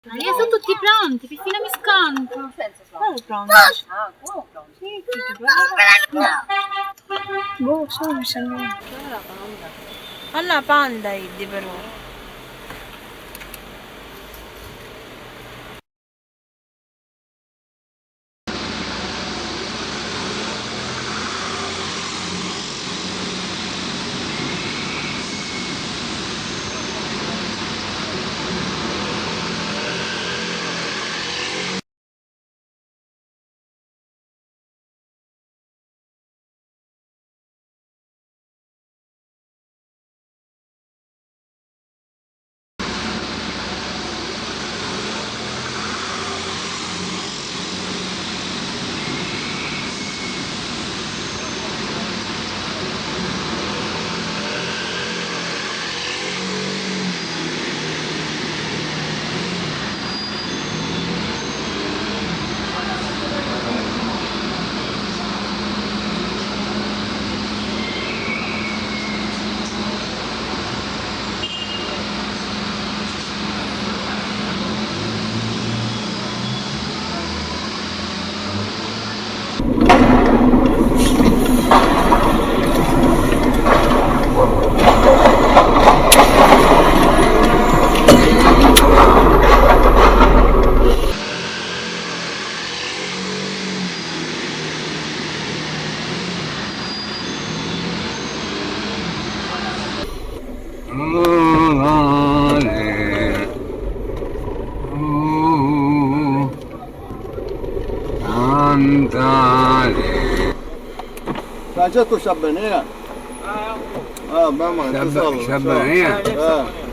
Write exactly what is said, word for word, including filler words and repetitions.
Maria, sono tutti pronti, perfino mi sconto. Quale pronto? Ah, come pronto? Sì, tutti pronti. Boh, sono mi sembra. Alla panda, iddi però. Francesco Sciabbenia. Ah, mamma, Sciab-, Sciabbenia? Eh.